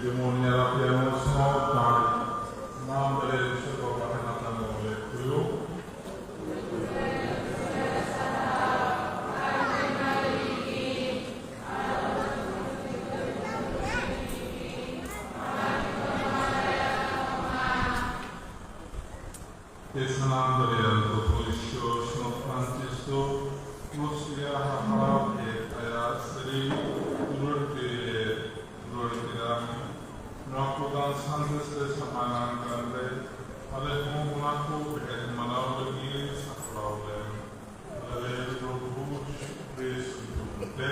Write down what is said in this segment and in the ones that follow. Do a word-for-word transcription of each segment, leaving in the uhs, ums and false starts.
ᱡᱮᱢᱚᱱ ᱧᱮᱞ ᱟᱯᱮᱭᱟ ᱱᱚᱣᱟ ᱥᱟᱶ ᱫᱟᱲᱮ, ᱱᱟᱢ ᱫᱟᱲᱮ ᱤᱥᱚᱨ ᱵᱟᱵᱟ ᱴᱷᱮᱱ ᱟᱯᱮ ᱱᱚᱣᱟ ᱞᱮ ᱠᱚᱭᱚᱜ᱾ ᱮ ᱥᱟᱱᱟᱢ ᱫᱟᱲᱮᱭᱟᱱ ᱯᱨᱚᱵᱷᱩ ᱤᱥᱚᱨ, ᱥᱟᱱᱛ ᱯᱷᱨᱟᱱᱥᱤᱥ ᱫᱚ ᱠᱨᱩᱥ ᱨᱮᱭᱟᱜ ᱦᱟᱯᱲᱟᱣ ᱠᱮᱫ ᱟᱭᱟᱜ ᱥᱟᱹᱨᱤ ᱫᱩᱞᱟᱹᱲ ᱛᱮ ᱨᱩᱣᱟᱹᱲ ᱠᱮᱫᱟ᱾ ᱱᱚᱣᱟ ᱠᱚ ᱫᱟᱱ ᱥᱟᱸᱫᱮᱥ ᱨᱮ ᱥᱟᱢᱟᱝ ᱠᱟᱱ ᱨᱮ, ᱟᱞᱮ ᱦᱚᱸ ᱚᱱᱟ ᱠᱚ ᱵᱷᱮᱫ ᱢᱟᱱᱟᱣ ᱞᱟᱹᱜᱤᱫ ᱥᱟᱯᱲᱟᱣ ᱞᱮ᱾ ᱟᱞᱮ ᱯᱨᱚᱵᱷᱩ ᱡᱤᱥᱩ ᱠᱷᱨᱤᱥᱴ ᱧᱩᱛᱩᱢ ᱛᱮ᱾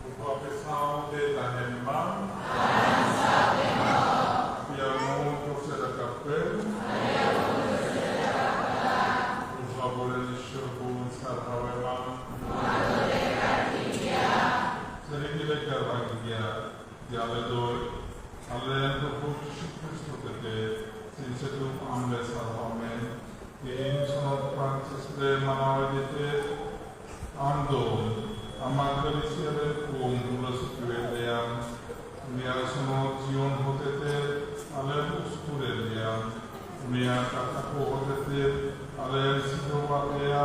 ᱯᱨᱚᱵᱷᱩ ᱟᱯᱮ ᱥᱟᱶᱛᱮ ᱛᱟᱦᱮᱱ ᱢᱟ᱾ ᱟᱯᱮᱭᱟᱜ ᱢᱚᱱ ᱠᱚ ᱥᱮᱫ ᱨᱟᱠᱟᱵ ᱯᱮ᱾ ᱯᱨᱚᱵᱷᱩ ᱟᱵᱚᱨᱮᱱ ᱤᱥᱚᱨ ᱵᱚᱱ ᱥᱟᱨᱦᱟᱣ ᱮᱢᱟ᱾ ᱥᱟᱹᱨᱤ ᱜᱮ ᱞᱮᱠᱟ ᱵᱷᱟᱜᱤ ᱜᱮᱭᱟ ᱡᱮ ᱟᱞᱮ ᱫᱚ ᱟᱞᱮ ᱨᱮᱱ ᱯᱨᱚᱵᱷᱩ ᱡᱤᱥᱩ ᱠᱷᱨᱤᱥᱴ ᱦᱚᱛᱮᱛᱮ ᱥᱤᱧ ᱪᱟᱸᱫᱳ ᱟᱢ ᱞᱮ ᱥᱟᱨᱦᱟᱣ ᱢᱮ᱾ ᱛᱮᱦᱮᱧ ᱥᱚᱱᱚᱛ ᱯᱷᱨᱟᱱᱥᱤᱥ ᱞᱮ ᱢᱟᱱᱟᱣ ᱤᱫᱤ ᱛᱮ ᱟᱢ ᱫᱚ ᱟᱢᱟᱜ ᱠᱟᱹᱞᱤᱥᱤᱭᱟ ᱨᱮ ᱠᱚᱢ ᱵᱩᱞᱟᱹ ᱥᱚᱪᱚᱭᱮᱫ ᱞᱮᱭᱟ᱾ ᱩᱱᱤᱭᱟᱜ ᱥᱚᱱᱚᱛ ᱡᱤᱭᱚᱱ ᱦᱚᱛᱮᱛᱮ ᱟᱞᱮ ᱩᱥᱠᱩᱨᱮᱫ ᱞᱮᱭᱟ᱾ ᱩᱱᱤᱭᱟᱜ ᱠᱟᱛᱷᱟ ᱠᱚ ᱦᱚᱛᱮᱛᱮ ᱟᱞᱮ ᱥᱤᱠᱷᱟᱹᱣᱟᱫ ᱞᱮᱭᱟ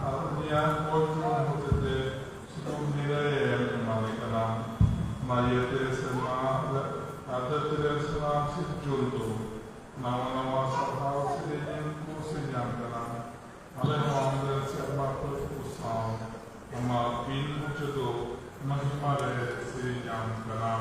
ᱟᱨ ᱩᱱᱤᱭᱟᱜ ᱜᱚᱡ ᱡᱚᱢ ᱦᱚᱛᱮᱛᱮ ᱥᱩᱫᱷᱩ ᱱᱤᱨᱟᱹᱭ ᱮᱢ ᱮᱢᱟᱞᱮ ᱠᱟᱱᱟ᱾ ᱚᱱᱟ ᱤᱭᱟᱹᱛᱮ ᱥᱮᱨᱢᱟ ᱟᱨ ᱫᱷᱟᱹᱨᱛᱤ ᱨᱮᱱ ᱥᱟᱱᱟᱢ ᱥᱤᱨᱡᱚᱱ ᱫᱚ ᱱᱟᱣᱟ ᱱᱟᱣᱟ ᱥᱟᱨᱦᱟᱣ ᱥᱮᱨᱮᱧ ᱠᱚ ᱥᱮᱨᱮᱧᱟᱢ ᱠᱟᱱᱟ᱾ ᱟᱞᱮ ᱦᱚᱸ ᱟᱢᱨᱮᱱ ᱥᱮᱨᱢᱟ ᱯᱟᱹᱨᱤ ᱠᱚ ᱥᱟᱶ ᱟᱢᱟᱜ ᱵᱤᱱ ᱢᱩᱪᱟᱹᱫᱚᱜ ᱢᱚᱦᱤᱢᱟ ᱨᱮ ᱥᱮᱨᱮᱧᱟᱢ ᱠᱟᱱᱟ᱾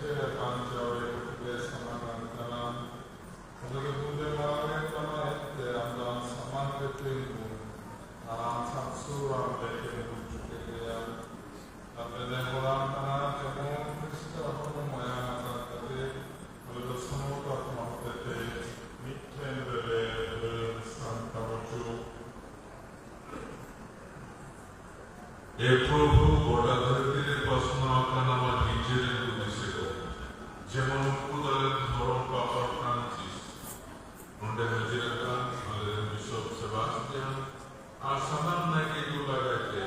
ᱵᱟᱧᱪᱟᱣ ᱨᱮ ᱥᱟᱢᱟᱝ ᱠᱟᱱᱟ᱾ ᱟᱫᱚ ᱵᱚᱱ ᱢᱟᱲᱟᱝ ᱨᱮ ᱛᱟᱢᱟ ᱮᱱᱛᱮ ᱟᱢ ᱫᱚ ᱟᱢ ᱥᱟᱢᱟᱝ ᱨᱮ ᱛᱤᱸᱜᱩ ᱟᱨ ᱟᱢ ᱥᱟᱵ ᱥᱩᱨ ᱟᱢ ᱞᱮ ᱛᱤᱸᱜᱩ ᱦᱚᱪᱚ ᱠᱮᱫ ᱞᱮᱭᱟ᱾ ᱟᱯᱮ ᱞᱮ ᱦᱚᱲᱟᱢ ᱠᱟᱱᱟ ᱡᱮᱢᱚᱱ ᱠᱷᱨᱤᱥᱴᱚ ᱦᱚᱲᱢᱚ ᱢᱟᱭᱟᱢ ᱟᱠᱟᱫ ᱛᱟᱯᱮ, ᱟᱞᱮ ᱫᱚ ᱥᱟᱱᱟᱢ ᱠᱟᱛᱷᱟ ᱦᱚᱛᱮᱛᱮ ᱢᱤᱫᱴᱷᱮᱱ ᱨᱮᱞᱮ ᱦᱟᱹᱨ ᱥᱟᱢᱴᱟᱣ ᱦᱚᱪᱚ᱾ ᱮ ᱯᱨᱚᱵᱷᱩ, ᱜᱚᱴᱟ ᱫᱷᱟᱹᱨᱛᱤ ᱨᱮ ᱯᱟᱥᱱᱟᱣ ᱟᱠᱟᱱ ᱟᱢᱟᱜ ᱵᱤᱪᱟᱹᱨ ᱨᱮᱱ ᱦᱩᱫᱤᱥ ᱮᱫᱚ, ᱡᱮᱢᱚᱱ ᱩᱱᱠᱩ ᱫᱚ ᱟᱞᱮ ᱫᱷᱚᱨᱚᱢ ᱯᱟᱯᱟᱴ ᱯᱷᱨᱟᱱᱥᱤᱥ, ᱱᱚᱰᱮ ᱦᱟᱹᱡᱤᱨ ᱟᱠᱟᱱ ᱟᱞᱮ ᱨᱮᱱ ᱵᱤᱥᱚᱯ ᱥᱮᱵᱟᱥᱴᱤᱭᱟᱱ ᱟᱨ ᱥᱟᱱᱟᱢ ᱱᱟᱭᱠᱮ ᱠᱚ ᱞᱟᱜᱟᱭ ᱛᱮ